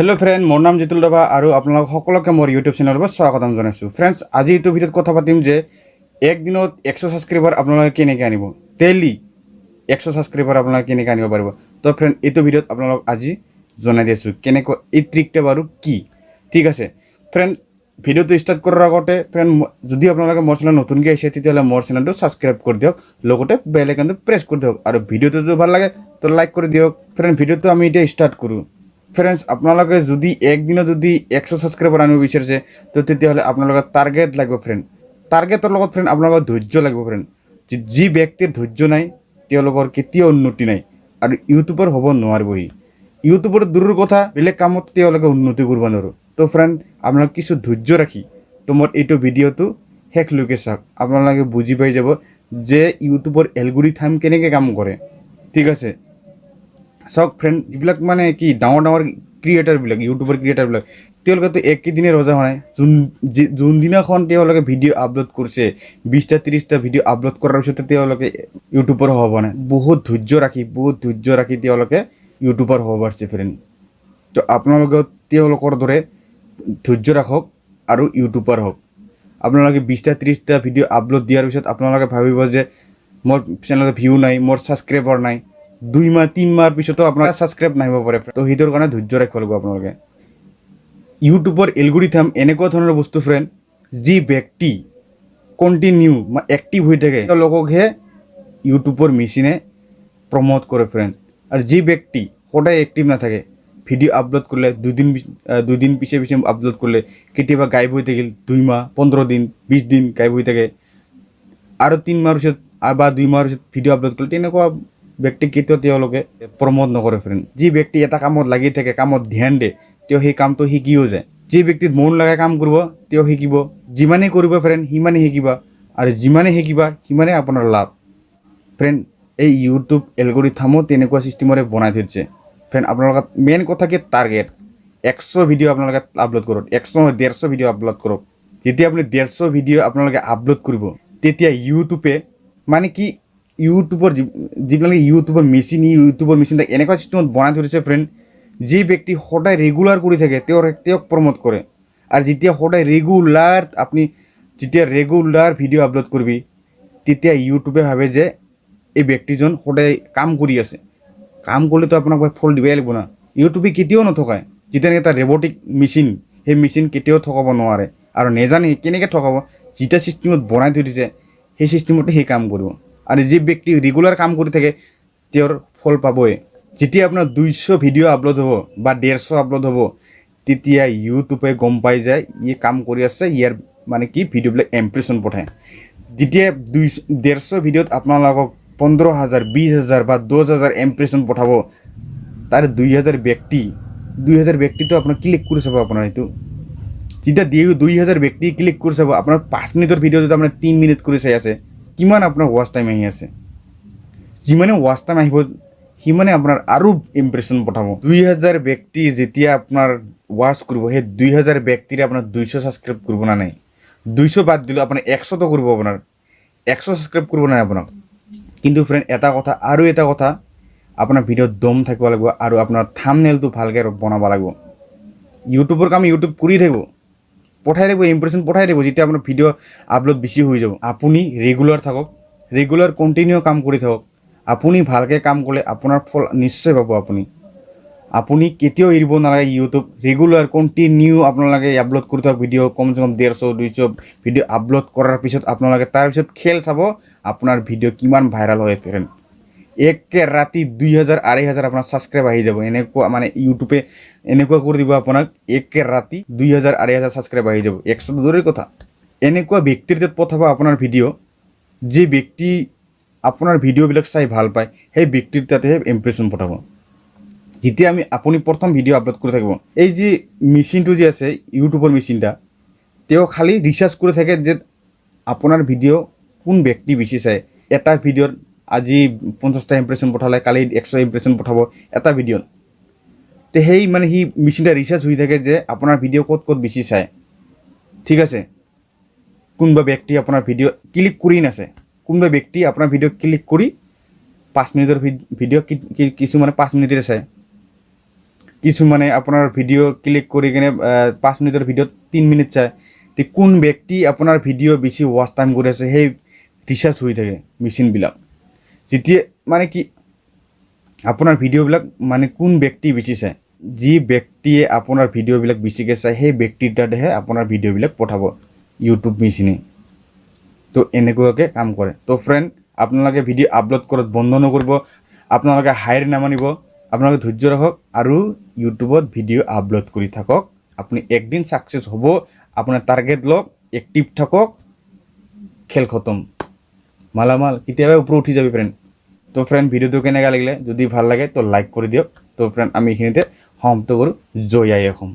Hello' friend, মোৰ নাম জিতুল ৰাভা আৰু আপোনালোক সকলোকে মোৰ ইউটিউব চেনেলৰ পৰা স্বাগতম জনাইছোঁ। ফ্ৰেণ্ডছ, আজি এইটো ভিডিঅ'ত কথা পাতিম যে একদিনত 100 ছাবস্ক্ৰাইবাৰ আপোনালোকে কেনেকৈ আনিব, ডেইলি 100 ছাবস্ক্ৰাইবাৰ আপোনালোকে কেনেকৈ আনিব পাৰিব। তো ফ্ৰেণ্ড, এইটো ভিডিঅ'ত আপোনালোক আজি জনাই দি আছোঁ কেনেকৈ, এই ট্ৰিকটা বাৰু কি। ঠিক আছে ফ্ৰেণ্ড, ভিডিঅ'টো ষ্টাৰ্ট কৰাৰ আগতে ফ্ৰেণ্ড, যদি আপোনালোকে মোৰ চেনেল নতুনকৈ আহিছে, তেতিয়াহ'লে মোৰ চেনেলটো ছাবস্ক্ৰাইব কৰি দিয়ক, লগতে বেল আইকনটো প্ৰেছ কৰি দিয়ক আৰু ভিডিঅ'টো যদি ভাল লাগে তো লাইক কৰি দিয়ক। ফ্ৰেণ্ড, ভিডিঅ'টো আমি এতিয়া ষ্টাৰ্ট কৰোঁ। ফ্ৰেণ্ডছ, আপোনালোকে যদি একদিনত যদি 100 ছাবস্ক্ৰাইবাৰ আনিব বিচাৰিছে, তো তেতিয়াহ'লে আপোনালোকৰ টাৰ্গেট লাগিব ফ্ৰেণ্ড। টাৰ্গেটৰ লগত ফ্ৰেণ্ড, আপোনালোকৰ ধৈৰ্য লাগিব ফ্ৰেণ্ড। যি ব্যক্তিৰ ধৈৰ্য নাই, তেওঁলোকৰ কেতিয়াও উন্নতি নাই আৰু ইউটিউবাৰ হ'ব নোৱাৰিব। সি ইউটিউবৰ দূৰৰ কথা, বেলেগ কামত তেওঁলোকে উন্নতি কৰিব নোৱাৰোঁ। তো ফ্ৰেণ্ড, আপোনালোক কিছু ধৈৰ্য ৰাখি তো মোৰ এইটো ভিডিঅ'টো শেষলৈকে চাওক, আপোনালোকে বুজি পাই যাব যে ইউটিউবৰ এলগৰিথাম কেনেকৈ কাম কৰে। ঠিক আছে, চাওক ফ্ৰেণ্ড, যিবিলাক মানে কি ডাঙৰ ডাঙৰ ক্ৰিয়েটাৰবিলাক, ইউটিউবৰ ক্ৰিয়েটাৰবিলাক, তেওঁলোকেতো একেদিনে ৰজা হোৱা নাই। যোনদিনাখন তেওঁলোকে ভিডিঅ' আপলোড কৰিছে, 20টা 30টা ভিডিঅ' আপলোড কৰাৰ পিছতে তেওঁলোকে ইউটিউবাৰ হ'ব নাই। বহুত ধৈৰ্য ৰাখি, বহুত ধৈৰ্য ৰাখি তেওঁলোকে ইউটিউবাৰ হ'ব পাৰিছে ফ্ৰেণ্ড। তো আপোনালোকেও তেওঁলোকৰ দৰে ধৈৰ্য ৰাখক আৰু ইউটিউবাৰ হওক। আপোনালোকে 20টা 30টা ভিডিঅ' আপলোড দিয়াৰ পিছত আপোনালোকে ভাবিব যে মোৰ চেনেলত ভিউ নাই, মোৰ ছাবস্ক্ৰাইবাৰ নাই। 2 মাহ 3 মাহৰ পিছতো আপোনাৰ ছাবস্ক্ৰাইব নাহিব পাৰে। তো সেইটোৰ কাৰণে ধৈৰ্য ৰাখিব লাগিব আপোনালোকে। ইউটিউবৰ এলগৰিথাম এনেকুৱা ধৰণৰ বস্তু ফ্ৰেণ্ড, যি ব্যক্তি কণ্টিনিউ বা এক্টিভ হৈ থাকে, তেওঁলোককহে ইউটিউবৰ মেচিনে প্ৰমোট কৰে ফ্ৰেণ্ড। আৰু যি ব্যক্তি সদায় এক্টিভ নাথাকে, ভিডিঅ' আপলোড কৰিলে 2 দিন পিছে পিছে আপলোড কৰিলে, কেতিয়াবা গায়ব হৈ থাকিল 2 মাহ, 15 দিন, 20 দিন গায়ব হৈ থাকে আৰু 3 মাহৰ পিছত বা 2 মাহৰ পিছত ভিডিঅ' আপলোড কৰিলে, তেনেকুৱা ব্যক্তিক কেতিয়াও তেওঁলোকে প্ৰমোট নকৰে ফ্ৰেণ্ড। যি ব্যক্তি এটা কামত লাগি থাকে, কামত ধ্যান দিয়ে, তেওঁ সেই কামটো শিকিও যায়। যি ব্যক্তিত মন লগাই কাম কৰিব, তেওঁ শিকিব। যিমানেই কৰিব ফ্ৰেণ্ড, সিমানেই শিকিবা আৰু যিমানেই শিকিবা, সিমানেই আপোনাৰ লাভ ফ্ৰেণ্ড। এই ইউটিউব এলগৰিথামো তেনেকুৱা চিষ্টেমৰে বনাই থৈ দিছে ফ্ৰেণ্ড। আপোনালোকৰ মেইন কথা কি, টাৰ্গেট 100 ভিডিঅ' আপোনালোকে আপলোড কৰক, 100 নহয়, 150 ভিডিঅ' আপলোড কৰক। যেতিয়া আপুনি 150 ভিডিঅ' আপোনালোকে আপলোড কৰিব, তেতিয়া ইউটিউবে মানে কি, ইউটিউবৰ যিবিলাক ইউটিউবৰ মেচিন, ইউটিউবৰ মেচিন এনেকুৱা চিষ্টেমত বনাই থৈ দিছে ফ্ৰেণ্ড, যি ব্যক্তি সদায় ৰেগুলাৰ কৰি থাকে, তেওঁক প্ৰমোট কৰে। আৰু যেতিয়া সদায় ৰেগুলাৰ, আপুনি যেতিয়া ৰেগুলাৰ ভিডিঅ' আপলোড কৰিবি, তেতিয়া ইউটিউবে ভাবে যে এই ব্যক্তিজন সদায় কাম কৰি আছে। কাম কৰিলেতো আপোনাক ফল দিবই লাগিব না। ইউটিউবে কেতিয়াও নঠগায়। যেতিয়া নেকি এটা ৰোবটিক মেচিন, সেই মেচিন কেতিয়াও ঠগাব নোৱাৰে আৰু নেজানে কেনেকৈ ঠগাব। যেতিয়া চিষ্টেমত বনাই থৈ দিছে, সেই চিষ্টেমতে সেই কাম কৰিব আৰু যি ব্যক্তি ৰেগুলাৰ কাম কৰি থাকে, তেওঁৰ ফল পাবই। যেতিয়া আপোনাৰ 200 ভিডিঅ' আপলোড হ'ব বা 150 আপলোড হ'ব, তেতিয়া ইউটিউবে গম পাই যায় ই কাম কৰি আছে। ইয়াৰ মানে কি ভিডিঅ'বিলাক ইম্প্ৰেশ্যন পঠায়। যেতিয়া 150 ভিডিঅ'ত আপোনালোকক 15,000, 20,000 বা 10,000 ইম্প্ৰেশ্যন পঠাব, তাৰে 2,000 ব্যক্তি, 2,000 ব্যক্তিটো আপোনাৰ ক্লিক কৰি চাব আপোনাৰ এইটো। যেতিয়া 2,000 ব্যক্তি ক্লিক কৰি চাব, আপোনাৰ 5 মিনিটৰ ভিডিঅ' যদি আপোনাৰ 3 মিনিট কৰি চাই আছে, কিমান আপোনাৰ ৱাচ টাইম আহি আছে? যিমানে ৱাচ টাইম আহিব, সিমানে আপোনাৰ আৰু ইম্প্ৰেশ্যন পঠাব। 2,000 ব্যক্তি যেতিয়া আপোনাৰ ৱাচ কৰিব, সেই 2,000 ব্যক্তিৰে আপোনাৰ 200 ছাবস্ক্ৰাইব কৰিব না নাই? 200 বাদ দিলোঁ, আপোনাৰ 100তো কৰিব। আপোনাৰ 100 ছাবস্ক্ৰাইব কৰিব নাই আপোনাক? কিন্তু ফ্ৰেণ্ড, এটা কথা আৰু এটা কথা, আপোনাৰ ভিডিঅ'ত দম থাকিব লাগিব আৰু আপোনাৰ থামনেলটো ভালকৈ বনাব লাগিব। ইউটিউবৰ কাম ইউটিউব কৰি থাকিব, পঠাই থাকিব, ইম্প্ৰেশ্যন পঠাই থাকিব। যেতিয়া আপোনাৰ ভিডিঅ' আপলোড বেছি হৈ যাব, আপুনি ৰেগুলাৰ থাকক, ৰেগুলাৰ কণ্টিনিউ কাম কৰি থাকক। আপুনি ভালকৈ কাম কৰিলে আপোনাৰ ফল নিশ্চয় পাব। আপুনি আপুনি কেতিয়াও এৰিব নালাগে ইউটিউব। ৰেগুলাৰ কণ্টিনিউ আপোনালোকে আপলোড কৰি থাকক ভিডিঅ'। কমচে কম 150 200 ভিডিঅ' আপলোড কৰাৰ পিছত আপোনালোকে তাৰপিছত খেল চাব, আপোনাৰ ভিডিঅ' কিমান ভাইৰেল হয় ফ্ৰেণ্ড। একে ৰাতি 2,000 2,500 আপোনাৰ ছাবস্ক্ৰাইব আহি যাব। এনেকুৱা মানে ইউটিউবে এনেকুৱা কৰি দিব আপোনাক, একে ৰাতি 2,000 2,500 ছাবস্ক্ৰাইব আহি যাব, 100 দূৰৰে কথা। এনেকুৱা ব্যক্তিৰ তাত পঠাব আপোনাৰ ভিডিঅ', যি ব্যক্তি আপোনাৰ ভিডিঅ'বিলাক চাই ভাল পায়, সেই ব্যক্তিৰ তাতেহে ইম্প্ৰেশ্যন পঠাব। যেতিয়া আপুনি প্ৰথম ভিডিঅ' আপলোড কৰি থাকিব, এই যি মেচিনটো যে আছে, ইউটিউবৰ মেচিনটা, তেওঁ খালি ৰিচাৰ্চ কৰি থাকে যে আপোনাৰ ভিডিঅ' কোন ব্যক্তি বেছি চায়। এটা ভিডিঅ'ত আজি 50টা ইম্প্ৰেশ্যন পঠালে, কালি 100 ইম্প্ৰেশ্যন পঠাব এটা ভিডিঅ'ত। তে সেই মানে সি মেচিনটা ৰিচাৰ্চ হৈ থাকে যে আপোনাৰ ভিডিঅ' ক'ত ক'ত বেছি চায়। ঠিক আছে, কোনোবা ব্যক্তি আপোনাৰ ভিডিঅ' ক্লিক কৰি নাচায়, কোনোবা ব্যক্তি আপোনাৰ ভিডিঅ' ক্লিক কৰি 5 মিনিটৰ ভিডিঅ' কিছুমানে 5 মিনিটতে চায়। কিছুমানে আপোনাৰ ভিডিঅ' ক্লিক কৰি কিনে 5 মিনিটৰ ভিডিঅ'ত 3 মিনিট চায়। তে কোন ব্যক্তি আপোনাৰ ভিডিঅ' বেছি ৱাচ টাইম কৰি আছে, সেই ৰিচাৰ্জ হৈ থাকে মেচিনবিলাক। যেতিয়া মানে কি আপোনাৰ ভিডিঅ'বিলাক মানে কোন ব্যক্তি বেছি চায়, যি ব্যক্তিয়ে আপোনাৰ ভিডিঅ'বিলাক বেছিকৈ চায়, সেই ব্যক্তিৰ তাতহে আপোনাৰ ভিডিঅ'বিলাক পঠাব ইউটিউব মেচিনে। তো এনেকুৱাকৈ কাম কৰে। তো ফ্ৰেণ্ড, আপোনালোকে ভিডিঅ' আপলোড কৰাত বন্ধ নকৰিব, আপোনালোকে হাৰ নামানিব, আপোনালোকে ধৈৰ্য ৰাখক আৰু ইউটিউবত ভিডিঅ' আপলোড কৰি থাকক। আপুনি একদিন ছাকচেছ হ'ব। আপোনাৰ টাৰ্গেট লওক, এক্টিভ থাকক, খেল খতম, মালামাল, কেতিয়াবা ওপৰত উঠি যাবি ফ্ৰেণ্ড। তো ফ্ৰেণ্ড, ভিডিঅ'টো কেনেকুৱা লাগিলে? যদি ভাল লাগে তো লাইক কৰি দিয়ক। তো ফ্ৰেণ্ড, আমি এইখিনিতে সমাপ্ত কৰোঁ। জয় আই অসম।